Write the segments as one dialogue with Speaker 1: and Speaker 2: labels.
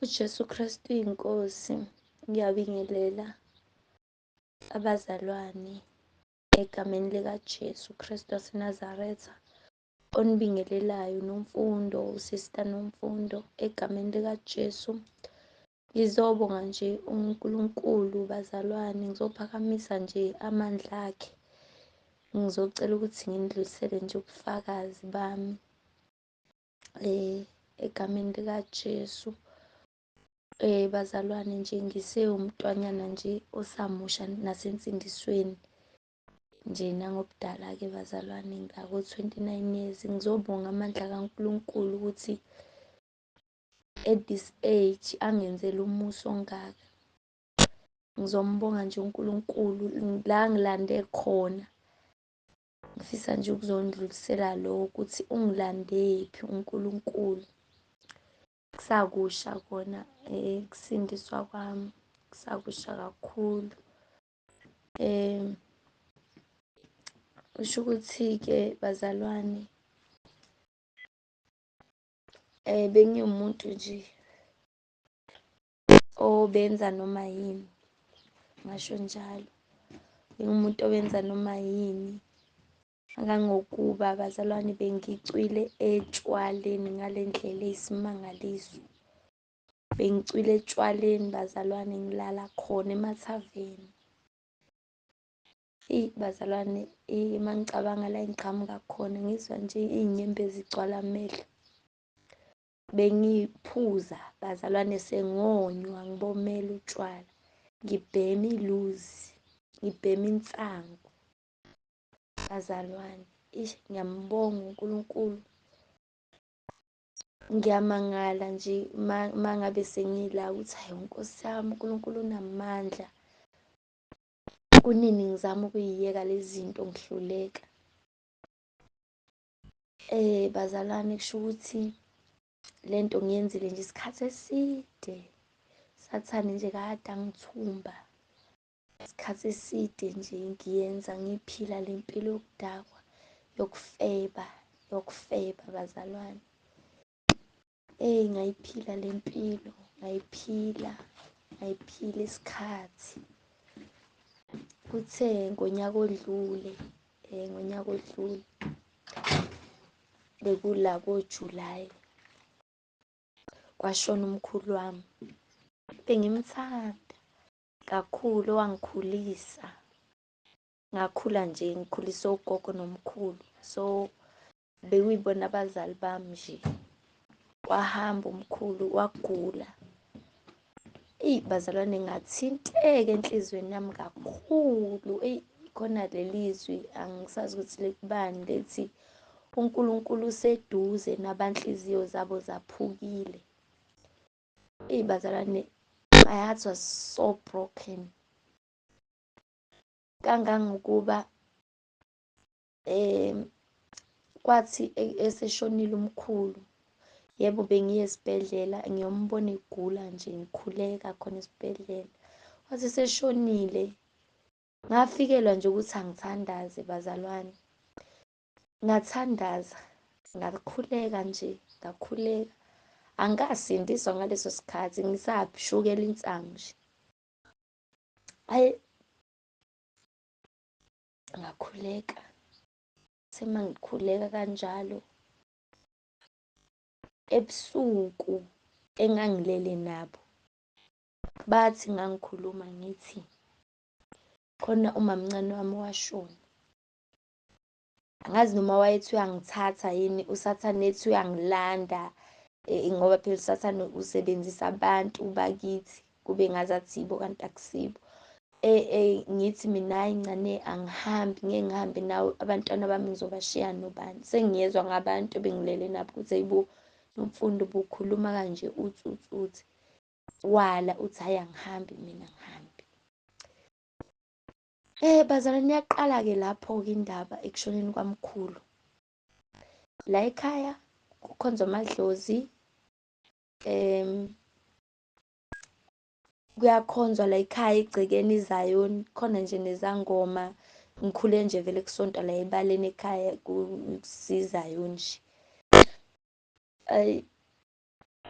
Speaker 1: UJesu Kristu iNkosi. Ngiyabingelela abazalwane egameni likaJesu Kristu waseNazaretha onibingelelayo Nomfundo, uSister Nomfundo egameni likaJesu. Ngizobonga nje uNkulunkulu bazalwane, ngizophakamisa nje amandla akhe. Ngizocela ukuthi ngindlulisele nje ubufakazi bami egameni likaJesu. Bazalwane nje ngisewumntwanyana nje osamusha nasensindisweni nje nangobudala-ke bazalwane ngako-29 years. Ngizobonga amandla kaNkulunkulu ukuthi at this age angenzele umusa ongaka. Ngizombonga nje uNkulunkulu la angilande khona. Ngifisa nje ukuzondlulisela lokho ukuthi ungilandephi uNkulunkulu. Kusakusha kona ukusindiswa kwami, kusakusha kakhulu. Kusho ukuthi-ke bazalwane bengiwumuntu nje obenza noma yini, ngasho njalo. Bengumuntu obenza noma yini, kangangokuba bazalwane bengicwile etshwaleni ngale ndlela eyisimangaliso. Bengicwile etshwaleni bazalwane, ngilala khona emathaveni. Eyi bazalwane, uma ngicabanga la engiqhamuka khona ngizwa nje iy'nyembezi zigcwala amehlo. Bengiphuza bazalwane sengonywa ngibomela utshwala, ngibhema iluzi, ngibhema insangu bazalwane. Eish, ngiyambonga uNkulunkulu. Ngiyamangala nje uma ngabe sengila ukuthi hayi Nkosi yami uNkulunkulu unamandla. Kunini ngizama ukuyiyeka lezi zinto ngihluleka. Bazalwane kusho ukuthi lento ngiyenzile nje isikhathi eside. Sathane nje kade angithumba. Isikhathi eside nje ngiyenza ngiphila le mpilo yokudakwa, yokufeba, yokufeba bazalwane. Eyi ngayiphila le mpilo, ngayiphila, ngayiphila isikhathi. Kuthe ngonyaka odlule, ngonyaka odlule bekula ko-July kwashona umkhulu wami. Bengimthanda kakhulu, owangikhulisa. Ngakhula nje ngikhuliswe ugogo nomkhulu, so bekuyibona abazali bami nje. Wahamba umkhulu wagula. Eyi bazalwane ngathinteka enhliziyweni yami kakhulu. Eyi khona leli zwi angisazi ukuthi likubani lethi uNkulunkulu useduze nabanhliziyo zabo zaphukile. Eyi bazalwane, my heart was so broken. Kangangokuba kwathi eseshonile umkhulu, yebo bengiye esibhedlela ngiyombona egula nje ngikhuleka khona esibhedlela. Wathi eseshonile ngafikelwa nje ukuthi angithandaze bazalwane. Ngathandaza, ngakhuleka nje, ngakhuleka. Angikasindiswa ngaleso sikhathi ngisashukela insangu nje. Hhayi ngakhuleka, semangikhuleka kanjalo ebusuku engangilele nabo bathi ngangikhuluma ngithi khona umamncane wami washona. Angazi noma wayethi uyangithatha yini uSathane ethi uyangilanda ngoba phela uSathane usebenzisa abantu bakithi kube ngazathi yibo kanti akusibo. Ngithi mina hhayi ncane angihambi, ngeke ngihambe nawe, abantwana bami ngizobashiya nobani. Sengiyezwa ngabantu ebengilele nabo ukuthi hayibo Nomfundo ubukhuluma kanje uthi uthi uthi. Wala uthi hhayi angihambi mina angihambi. Bazalwane iyaqala-ke lapho-ke indaba ekushoneni kwamkhulu. La ekhaya kukhonzwa amadlozi, kuyakhonzwa la ekhaya egcekeni iZayoni, khona nje nezangoma. Ngikhule nje vele kusontwa la ebaleni ekhaya kusiZayoni nje. Ayi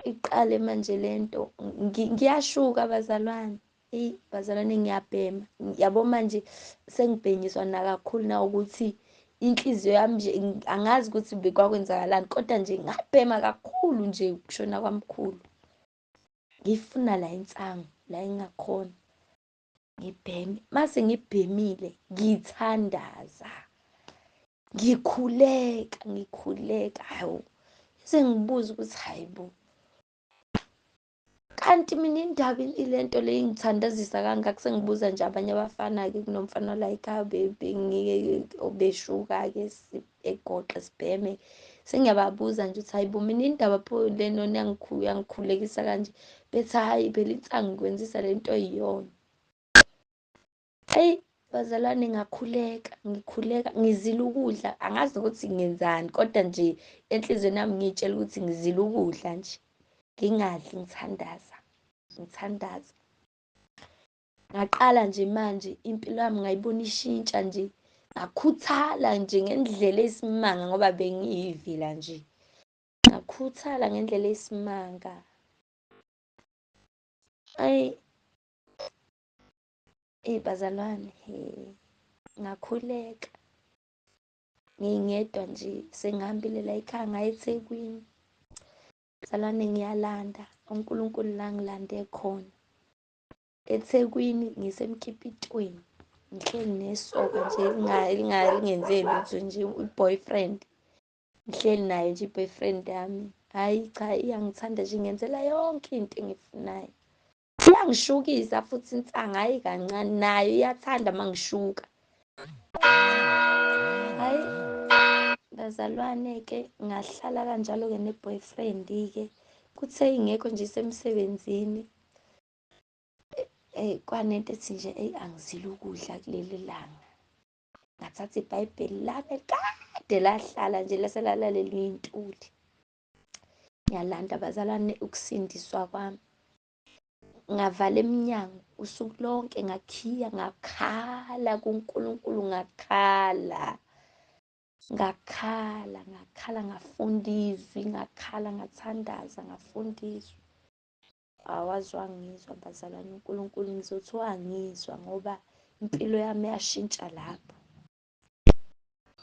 Speaker 1: Iqale manje lento, ngiyashuka bazalwane. Eyi bazalwane, ngiyabhema. Yabo manje sengibhenyiswa nakakhulu na ukuthi inhliziyo yami nje angazi ukuthi bekwakwenzakalani, kodwa nje ngabhema kakhulu nje ukushona kwamkhulu. Ngifuna la insangu, la engakhona. Ngibheme. Mase ngibhemile, ngithandaza. Ngikhuleka, ngikhuleka. Hawu, sengibuza ukuthi hayibo, kanti mina indaba ilento le ingithandazisa kangaka. Sengibuza nje abanye abafana-ke, kunomfana la ekhaya obeshuka-ke egoqe sibheme. Sengiyababuza nje ukuthi hayibo, mina indaba pho lena yangikhulekisa kanje. Bethi hhayi phela insangu ikwenzisa lento eyiyona. Eyi bazalwane, ngakhuleka, ngikhuleka, ngizila ukudla. Angazi ukuthi ngenzani, kodwa nje enhliziyweni yami ngiy'tshela ukuthi ngizila ukudla nje. Ngingadli, ngithandaza, ngithandaza. Ngaqala nje manje impilo yami ngayibona ishintsha nje. Ngakhuthala nje ngendlela eyisimanga ngoba bengiyivila nje. Ngakhuthala ngendlela eyisimanga. Ayi, eyi bazalwane, he, ngakhuleka. Ngingedwa nje, sengihambile la ekhaya ngaya eThekwini. Bazalwane, ngiyalanda, uNkulunkulu la ngilande khona. eThekwini ngisemkipitweni, ngihleli nesoka nje lingenze lutho nje, i-boyfriend. Ngihleli naye nje i-boyfriend yami. Hhayi cha, iyangithanda nje, ingenzela yonke into engiyifunayo. Iyangishukisa futhi insangu, hhayi kancane, nayo iyathanda uma ngishuka. Hhayi bazalwane-ke, ngahlala kanjalo-ke ne-boyfriend-ke. Kuthe ingekho nje isemsebenzini, kwanento ethi nje eyi angizile ukudla kuleli langa. Ngathatha iBhayibheli lami elikade lahlala nje laselalalela iy'ntuli. Ngiyalanda bazalwane ukusindiswa kwami. Ngavala eminyango usuku lonke, ngakhiya, ngakhala kuNkulunkulu, ngakhala. Ngakhala, ngakhala, ngafunda izwi, ngakhala, ngathandaza, ngafunda izwi. Awazi wangizwa bazalwane uNkulunkulu, ngizothi wangizwa ngoba impilo yami yashintsha lapho.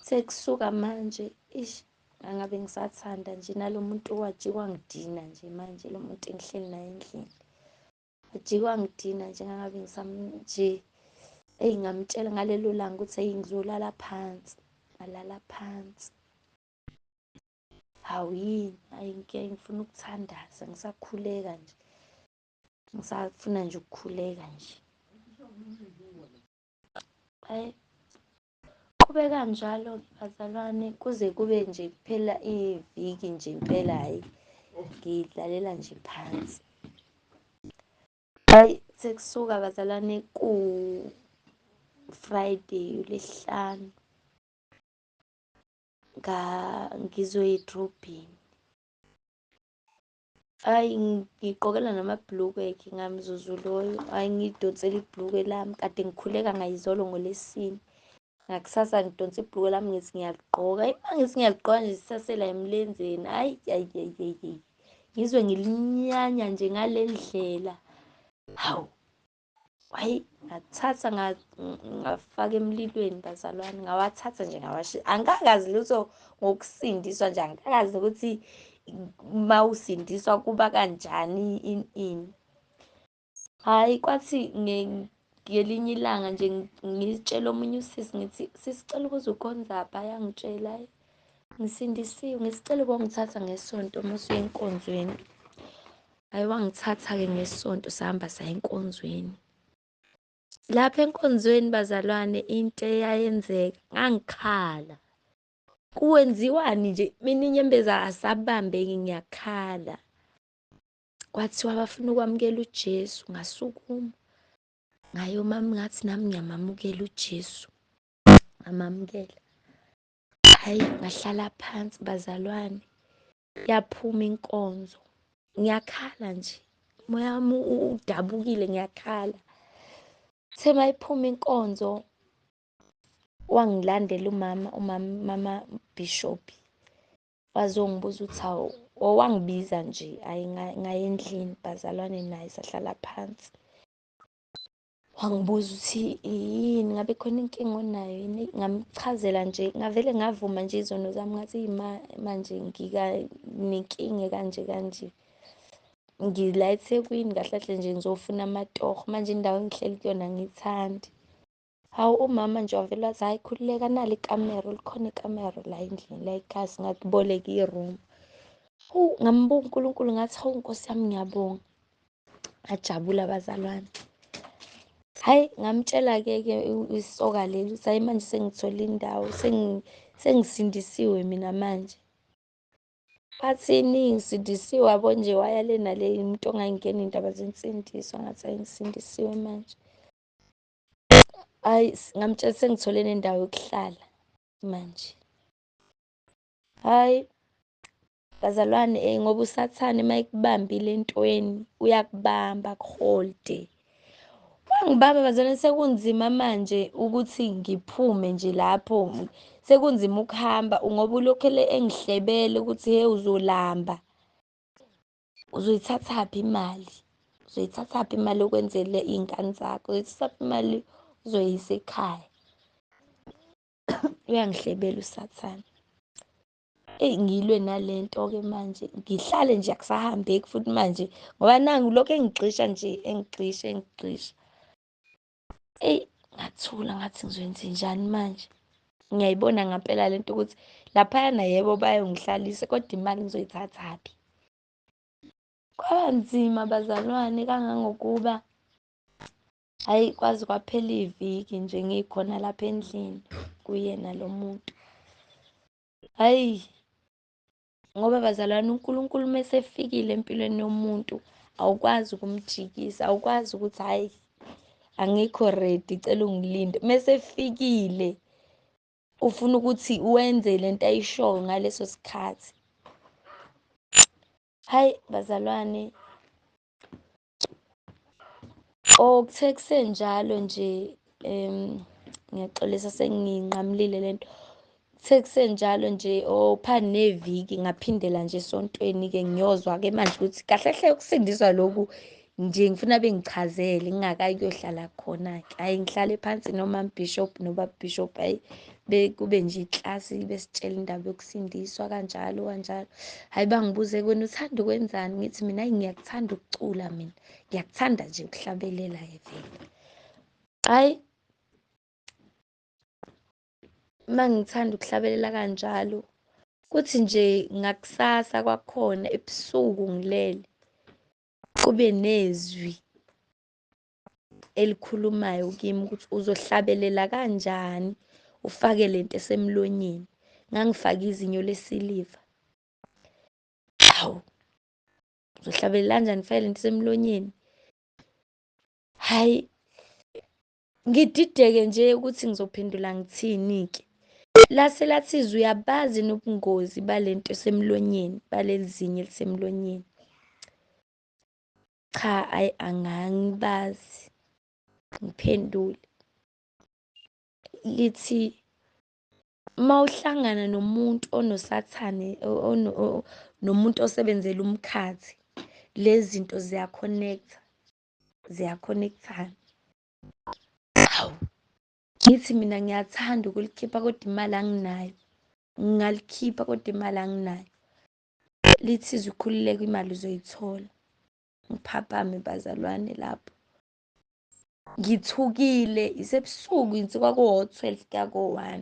Speaker 1: Sekusuka manje, ish, angabe ngisathanda nje nalo muntu wajika wangidina nje manje, lo muntu engihleli naye endlini. Wajika wangidina nje, ngangabe nje, eyi ngamtshela ngalelo langa ukuthi eyi ngizolala phansi. Ngalala phansi. Hawu yini, hayi ngike ngifuna ukuthandaza, ngisakhuleka nje. Ngisafuna nje ukukhuleka nje. Hayi, kube kanjalo-ke bazalwane, kuze kube nje kuphela iviki nje impela, hhayi ngiyidlalela nje phansi. Hhayi sekusuka bazalwane ku-Friday uLwesihlanu, ngizoya edrobheni. Hhayi ngiqokela namabhulukwe-ke ngamzuzu loyo, hhayi ngidonsele ibhulukwe lami, kade ngikhuleka ngayizolo ngoLwesine. Ngakusasa ngidonsa ibhulukwe lami ngithi ngiyaligqoka, hhayi uma ngithi ngiyaligqoka nje sisasela emlenzeni, hhayi hhayi hhayi hhayi hhayi. Ngizwe ngilinyanya nje ngale ndlela. Hawu, hhayi ngathatha ngafaka emlilweni bazalwane, ngawathatha nje ngawashiya. Angikakazi lutho ngokusindiswa nje, angikakazi nokuthi uma usindiswa kuba kanjani ini ini. Hhayi kwathi ngelinye ilanga nje ngitshela omunye usisi ngithi, sisi cela ukuze ukhonzaphi? Hhayi angitshela, hhayi ngisindisiwe, ngisicela ukongithatha ngesonto uma usuya enkonzweni. Hhayi wangithatha-ke ngesonto, sahamba saya enkonzweni. Lapha enkonzweni bazalwane, into eyayenzeka, ngangikhala. Kwenziwani nje, mina inyembezi asabambeki, ngiyakhala. Kwathiwa bafuna ukwamukela uJesu, ngasukuma. Ngayoma ngathi nami ngiyamamukela uJesu. Ngamamukela. Hhayi ngahlala phansi bazalwane, yaphuma inkonzo. Ngiyakhala nje, umoya wami udabukile, ngiyakhala. Kuthe uma iphuma inkonzo, wangilandela umama, umama, mama Bishop. Wazongibuza ukuthi hawu, Owangibiza nje, hhayi ngaya endlini bazalwane naye sahlala phansi. Wangibuza ukuthi yini, ngabe khona inkinga onayo yini? Ngamchazela nje, ngavele ngavuma nje izono zami, ngathi manje ngikanenkinga kanje kanje. Ngila eThekwini kahle kahle nje ngizofuna amatoho, manje indawo engihleli kuyona angiyithandi. Hawu, umama nje wavele wathi, hhayi khululeka, nali ikamero, likhona ikamero la endlini la ekhaya, singakuboleka i-room. Hawu, ngambuka uNkulunkulu ngathi, hawu Nkosi yami ngiyabonga. Ngajabula bazalwane. Hhayi, ngamtshela-ke ke isoka leli ukuthi hhayi manje sengithole indawo, sengisindisiwe mina manje. Bathini ngisindisiwe yabo nje, waya le nale umuntu ongayingeni iy'ndaba zensindiso, ngathi hhayi ngisindisiwe manje. Hhayi, ngamtshela sengithole nendawo yokuhlala manje. Hhayi bazalwane, ngoba uSathane uma ekubambile entweni uyakubamba akuholde. Wangibamba bazalwane, sekunzima manje ukuthi ngiphume nje lapho, sekunzima ukuhamba ngoba ulokhu engihlebele ukuthi he uzolamba, uzoyithathaphi imali, uzoyithathaphi imali yokwenzela iy'ngane zakho, uzoyithathaphi imali uzoyisa ekhaya. Uyangihlebela uSathane. Eyi, ngilwe nale nto-ke manje, ngihlale nje akusahambeki futhi manje ngoba nangu lokhu engigxisha nje, engigxisha, engigxisha. Eyi, ngathula ngathi ngizoyenzenjani manje? Ngiyayibona ngampela le nto ukuthi laphayana yebo bayongihlalisa kodwa imali ngizoyithathaphi? Kwaba nzima bazalwane kangangokuba hhayi kwaze kwaphela iviki nje ngikhona lapha endlini kuyena lo muntu. Hhayi, ngoba bazalwane uNkulunkulu uma esefikile empilweni yomuntu awukwazi ukumjikisa, awukwazi ukuthi hhayi angikho ready, cela ungilinde. Uma esefikile ufuna ukuthi wenze lento ayishoyo ngaleso sikhathi. Hhayi bazalwane, oh kuthe kusenjalo nje, ngiyaxolisa senginqamulile lento. Kuthe kusenjalo nje, oh phakathi neviki ngaphindela nje esontweni-ke ngiyozwa-ke manje ukuthi kahle hle ukusindiswa lokhu nje ngifuna bengichazele ngingakayi kuyohlala khona-ke. Hhayi ngihlale phansi nomam Bishop nobaba Bishop, hhayi kube nje iklasi besitshela indaba yokusindiswa kanjalo kanjalo. Hhayi bangibuze, wena uthanda ukwenzani? Ngithi mina hhayi ngiyakuthanda ukucula mina, ngiyakuthanda nje ukuhlabelela-ke vele. Hhayi uma ngithanda ukuhlabelela kanjalo, kuthi nje ngakusasa kwakhona ebusuku ngilele, kube nezwi elikhulumayo kimi ukuthi uzohlabelela kanjani ufake lento esemlonyeni. Ngangifake izinyo lesiliva. Hawu, uzohlabelela kanjani ufake lento esemlonyeni? Hhayi, ngidideke nje ukuthi ngizophendula ngithini-ke. Lase lathi izwi, uyabazi nobungozi balento esemlonyeni, baleli zinyo elisemlonyeni. Cha, hhayi angangibazi, ngiphendule. Lithi uma uhlangana nomuntu onoSathane, nomuntu osebenzela umkhathi, lezi zinto ziya-connect-a, ziya-connect-ana. Hawu, ngithi mina ngiyathanda ukulikhipha kodwa imali anginayo, ngingalikhipha kodwa imali anginayo. Lithi izwi khululeka, imali uzoyithola. Ngiphaphame bazalwane lapho. Ngithukile, isebusuku insuku kwakuwo-12 kuya ko-1.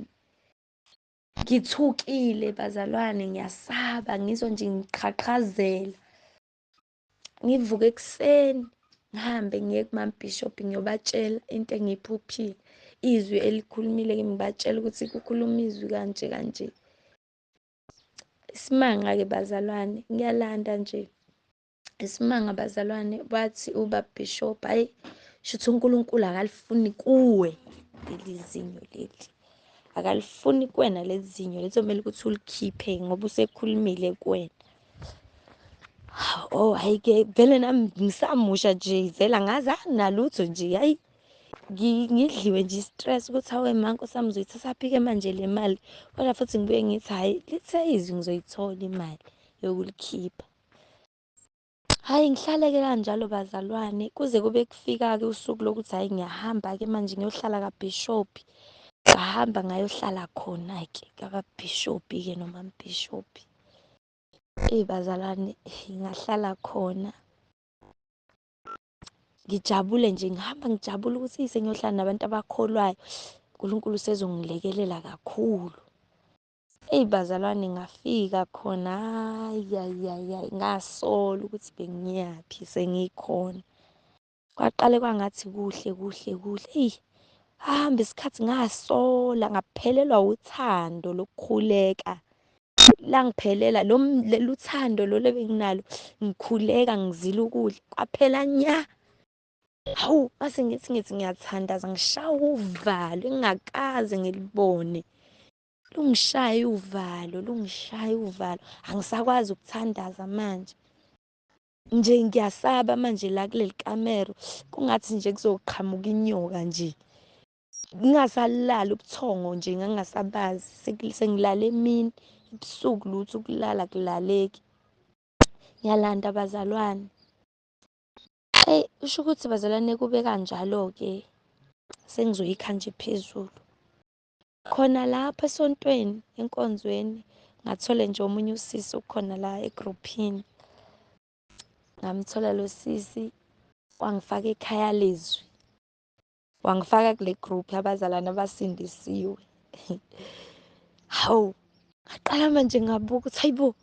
Speaker 1: Ngithukile bazalwane, ngiyasaba, ngizwa nje ngiqhaqhazela. Ngivuke ekuseni, ngihambe ngiye kumam Bishop ngiyobatshela into engiyiphuphile. Izwi elikhulumile kimi, ngibatshela ukuthi kukhuluma izwi kanje kanje. Isimanga-ke bazalwane, ngiyalanda nje. Isimanga bazalwane, bathi ubaba Bishop, hhayi shuthi uNkulunkulu akalifuni kuwe leli zinyo leli. Akalifuni kuwena leli zinyo leli, kuzomele ukuthi ulikhiphe ngoba usekhulumile kuwena. Oh hhayi-ke vele nami ngisamusha nje, vele angazi anginalutho nje, hhayi ngidliwe nje i-stress ukuthi hawe ma Nkosi yami ngizoyithathaphi-ke manje le mali. Kodwa futhi ngibuye ngithi hhayi lithe izwi ngizoyithola imali. yokulikhipha. Hhayi, ngihlale-ke kanjalo bazalwane, kuze kube kufika-ke usuku lokuthi hhayi ngiyahamba-ke manje ngiyohlala kabhishobhi. Ngahamba ngayohlala khona-ke kababhishobhi-ke nomambhishobhi. Eyi bazalwane, ngahlala khona ngijabule nje, ngihamba ngijabule ukuthi sengiyohlala nabantu abakholwayo, uNkulunkulu usezongilekelela kakhulu. Eyi bazalwane, ngafika khona, hhayi hhayi hhayi hhayi, ngasola ukuthi bengiyaphi sengikhona. Kwaqale kwangathi kuhle kuhle kuhle, eyi hamba isikhathi ngasola, ngaphelelwa uthando lokukhuleka. Langiphelela lo lolu thando lolu ebenginalo, ngikhuleka ngizila ukudla, kwaphela nya. Hawu, mase ngithi ngithi ngiyathandaza ngishawa uvalo engingakaze ngilibone. Lungishaye uvalo, lungishaye uvalo, angisakwazi ukuthandaza manje. Nje ngiyasaba manje la kuleli kamero, kungathi nje kuzoqhamuka inyoka nje. Ngingasalali ubuthongo nje, ngangingasabazi, sengilala emini, ebusuku lutho ukulala akulaleki. Ngiyalanda bazalwane. Eyi, kusho ukuthi bazalwane kube kanjalo-ke, sengizoyikha nje phezulu. Khona lapha esontweni, enkonzweni, ngathola nje omunye usisi okhona la egruphini. Ngamthola lo sisi, wangifaka ekhaya lezwi. Wangifaka kule group yabazalwane abasindisiwe. Hawu, ngaqala manje ngabuka ukuthi hayibo,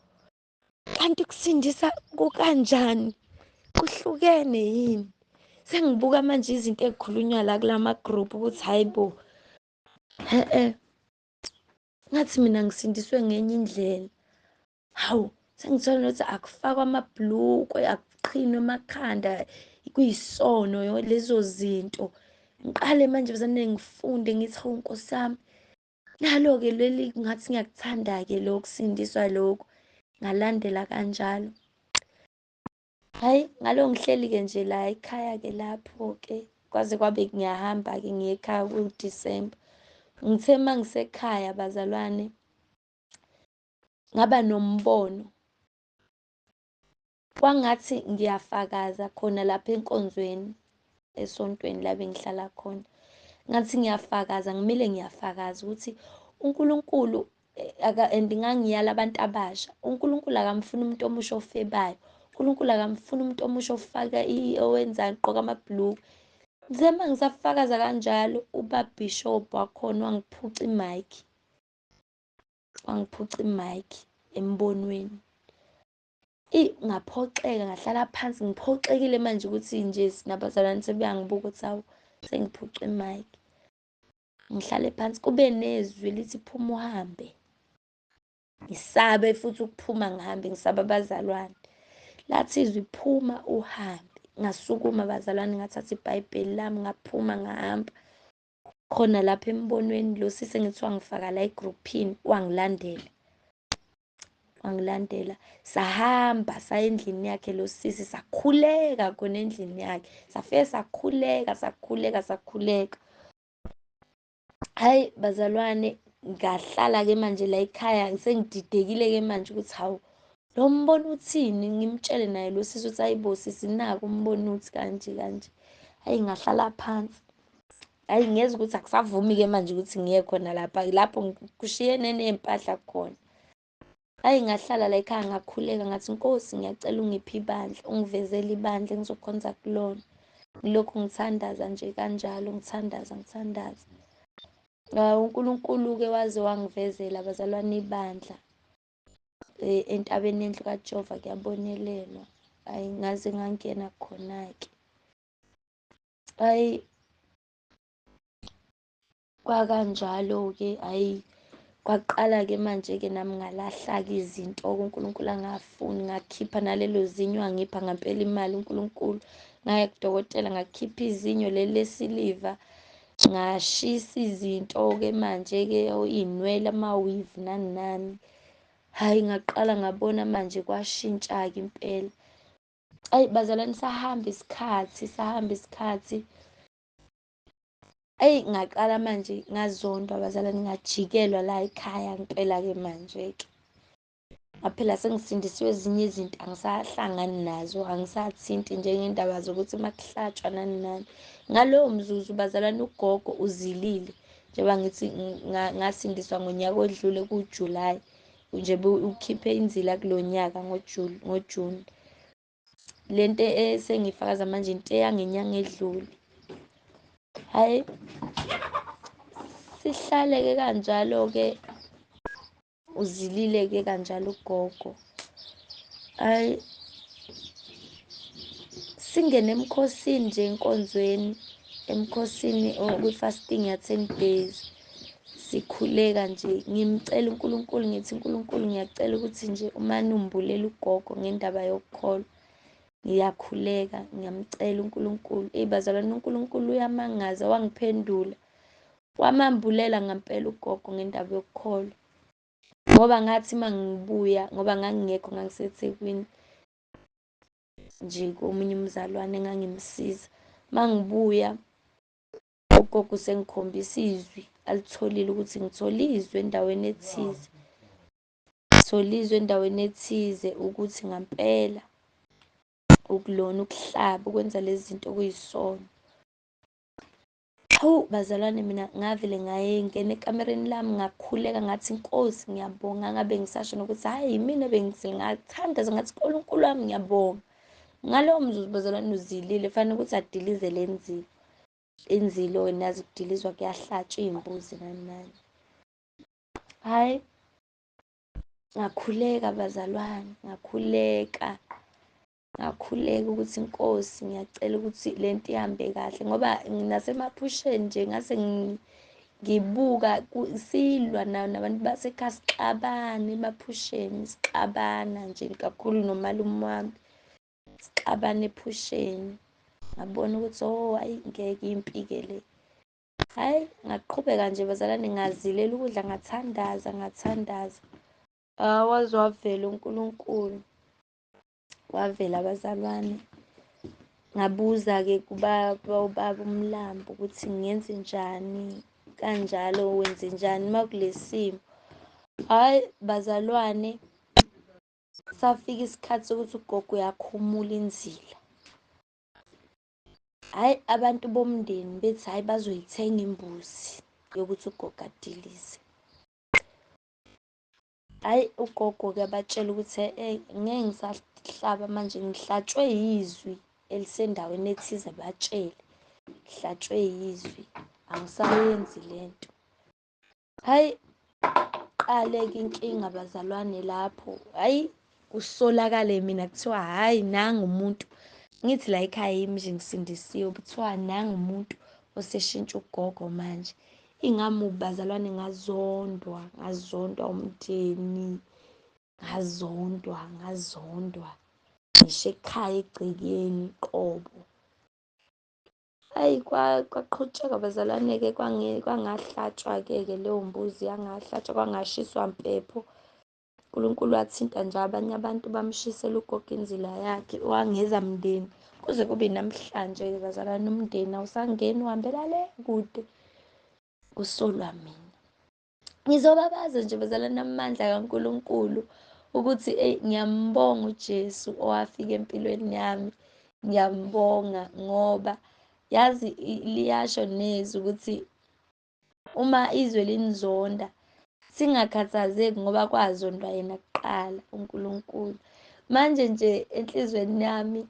Speaker 1: kanti kusindisa kukanjani? Kuhlukene yini? Sengibuka manje izinto ey'khulunywa la kulama group ukuthi hayibo, he-e, ngathi mina ngisindiswe ngenye indlela. Hawu, sengithola nokuthi akufakwa amabhlukwe, akuqhinwe emakhanda, kuyisono lezo zinto. Ngiqale manje bazane ngifunde ngithi hawu Nkosi yami, nalo-ke leli ngathi ngiyakuthanda-ke lokhu kusindiswa lokhu. Ngalandela kanjalo. Hhayi, ngalo ngihleli-ke nje la ekhaya-ke lapho-ke, kwaze kwabe ngiyahamba-ke ngiye ekhaya kuDisemba. Ngithe uma ngisekhaya bazalwane, ngaba nombono. Kwangathi ngiyafakaza khona lapha enkonzweni, esontweni la bengihlala khona. Ngathi ngiyafakaza, ngimile ngiyafakaza ukuthi uNkulunkulu and ngangiyala abantu abasha, uNkulunkulu akamfuni umuntu omusha ofebayo. uNkulunkulu akamfuni umuntu omusha ofaka owenzani, ogqoka amabhulukwe. Ngithe uma ngisafakaza kanjalo, ubabhishobhi wakhona wangiphuca imayikhi. Wangiphuca imayikhi embonweni. Eyi, ngaphoxeka, ngahlala phansi ngiphoxekile manje ukuthi nje nabazalwane sebeyangibuka ukuthi hawu, sengiphucwe imayikhi. Ngihlale phansi, kube nezwi lithi phuma uhambe. Ngisabe futhi ukuphuma ngihambe, ngisaba abazalwane. Lathi izwi phuma uhambe. Ngasukuma bazalwane, ngathatha iBhayibheli lami, ngaphuma ngahamba. Khona lapha embonweni lo sisi engithi wangifaka la egruphini, wangilandela. Wangilandela, sahamba saya endlini yakhe lo sisi, sakhuleka khona endlini yakhe. Safike sakhuleka, sakhuleka, sakhuleka. Hhayi bazalwane, ngahlala-ke manje la ekhaya sengididekile-ke manje ukuthi hawu, lo mbono uthini? Ngimtshele naye lo sisi ukuthi hayi bo sisi, naku umbono uthi kanje kanje. Hhayi, ngahlala phansi. Hhayi, ngiyezwa ukuthi akusavumi-ke manje ukuthi ngiye khona lapha, lapho kushiyene ney'mpahla khona. Hhayi, ngahlala la ekhaya ngakhuleka ngathi Nkosi ngiyacela ungiphe ibandla, ungivezele ibandla engizokhonza kulona. Ngilokhu ngithandaza nje kanjalo, ngithandaza, ngithandaza. UNkulunkulu-ke waze wangivezela bazalwane ibandla. Entabeni yendlu kaJehova kuyabonelelwa. Hhayi, ngaze ngangena khona-ke. Hhayi, kwakanjalo-ke, hhayi, kwaqala-ke manje-ke nami ngalahla-ke izinto uNkulunkulu angafuni, ngakhipha nalelo zinyo, wangipha ngampela imali uNkulunkulu. Ngaya kudokotela ngakhipha izinyo leli lesiliva, ngashisa izinto-ke manje-ke, iy'nwele, ama-weave nani nani. Hhayi, ngaqala ngabona manje kwashintsha-ke impela. Ayi bazalwane, sahamba isikhathi, sahamba isikhathi. Eyi, ngaqala manje ngazondwa bazalwane, ngajikelwa la ekhaya ngempela-ke manje-ke. Ngaphela sengisindisiwe, ezinye izinto angisahlangani nazo, angisathinti njengendaba zokuthi makuhlatshwa nani nani. Ngalowo mzuzu bazalwane ugogo uzilile, njengoba ngithi ngasindiswa ngonyaka odlule kuJulayi nje, ukhiphe inzila kulo nyaka ngoJuni. Lento esengifakaza manje into eyangenyanga edlule. Hhayi, sihlale-ke kanjalo-ke, uzilile-ke kanjalo ugogo. Hhayi, singene emkhosini nje enkonzweni, emkhosini kwi-fasting ya-10 days. Sikhuleka nje, ngimcela uNkulunkulu, ngithi uNkulunkulu ngiyacela ukuthi nje umane umbulele ugogo ngendaba yokukholwa. Ngiyakhuleka, ngiyamcela uNkulunkulu. Eyi bazalwane, uNkulunkulu uyamangaza, wangiphendula. Wamambulela ngampela ugogo ngendaba yokukholwa. Ngoba ngathi uma ngibuya, ngoba ngangingekho, ngangiseThekwini nje komunye umzalwane engangimsiza. Uma ngibuya ugogo usengikhombisa izwi alitholile, ukuthi ngithole izwi endaweni ethize. Ngithole izwi endaweni ethize ukuthi ngampela ukulona ukuhlaba, ukwenza lezi zinto kuyisono. Hawu bazalwane, mina ngavele ngayengena ekamereni lami, ngakhuleka ngathi Nkosi ngiyabonga. Ngabe ngisasho nokuthi hhayi yimina ebengizile, ngathandaza ngathi Nkulunkulu wami ngiyabonga. Ngalowo mzuzu bazalwane uzilile, fanele ukuthi adilize le nzilo. Inzilo nazi ukudilizwa kuyahlatshwa iy'mbuzi nani nani. Hhayi, ngakhuleka bazalwane, ngakhuleka. Ngakhuleka ukuthi Nkosi ngiyacela ukuthi lento ihambe kahle, ngoba nasemaphusheni nje ngase ngibuka silwa nabantu basekhaya, sixabana emaphusheni, sixabana nje kakhulu nomalume wami, sixabana ephusheni. Ngabona ukuthi oh hayi ngeke impi-ke le. Hhayi, ngaqhubeka nje bazalwane, ngazilela ukudla, ngathandaza, ngathandaza. Waze wavela uNkulunkulu, wavela abazalwane. Ngabuza-ke kubaba, ubaba uMlambo ukuthi ngenze njani, kanjalo wenze njani uma kule simo. Hhayi bazalwane, safika isikhathi sokuthi ugogo uyakhumula inzila. Hhayi, abantu bomndeni bethi hhayi bazoyithenga imbuzi yokuthi ugogo adilize. Hhayi, ugogo-ke abatshela ukuthi eyi ngeke ngisahlaba manje, ngihlatshwe yizwi elisendaweni ethize, batshele ngihlatshwe yizwi, angisayenzi lento. Hhayi, qale-ke inkinga bazalwane lapho. Hhayi, kusolakale mina, kuthiwa hhayi nangu umuntu, ngithi la ekhaya yimi nje ngisindisiwe, kuthiwa nangu umuntu oseshintsha ugogo manje. Ingamubi bazalwane, ngazondwa, ngazondwa umndeni, ngazondwa, ngazondwa ngisho ekhaya egcekeni qobo. Hhayi, kwaqhutshekwa bazalwane-ke, kwangahlatshwa-ke ke leyo mbuzi, yangahlatshwa, kwangashiswa mpepho. uNkulunkulu wathinta nje abanye abantu, bamshisela ugogo inzila yakhe, wangeza mndeni. Kuze kube namhlanje bazalwane, umndeni awusangeni, uhambela le kude, kusolwa mina. Ngizobabaza nje bazalwane amandla kaNkulunkulu ukuthi eyi ngiyambonga uJesu owafika empilweni yami, ngiyambonga ngoba yazi liyasho nezwi ukuthi uma izwe linizonda singakhathazeki, ngoba kwazondwa yena kuqala uNkulunkulu. Manje nje enhlizweni yami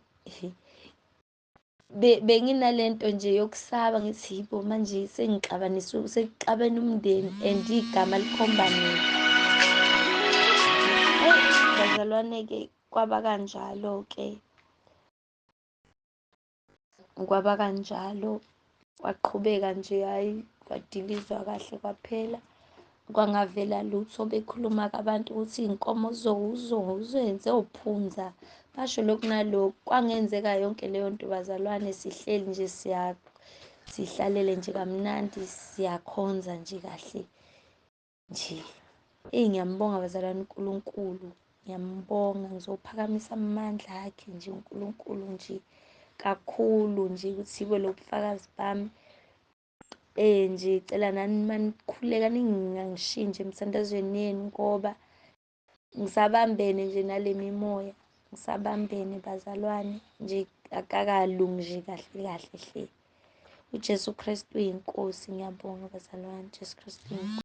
Speaker 1: benginalento nje yokusaba, ngithi yibo manje sengixabanisa, sekuxabene umndeni and igama likhomba mina. Bazalwane-ke kwaba kanjalo-ke, kwaba kanjalo, kwaqhubeka nje, hhayi kwadilizwa kahle kwaphela, kwangavela lutho. Bekhuluma-ke abantu ukuthi iy'nkomo uzenze ophunza, basho lokhu nalokhu. Kwangenzeka yonke leyo nto bazalwane, sihleli nje sihlalele nje kamnandi, siyakhonza nje kahle nje. Eyi ngiyambonga bazalwane uNkulunkulu, ngiyambonga, ngizophakamisa amandla akhe nje uNkulunkulu nje kakhulu nje, ukuthi ibe lobufakazi bami. Nje cela nani manikhuleka ningangishiyi nje emthandazweni yenu, ngoba Ngisabambene nje nale mimoya, ngisabambene bazalwane nje, akakalungi nje kahle kahle hle. UJesu Kristu uyinkosi. Ngiyabonga bazalwane, Jesu Kristu uyinkosi.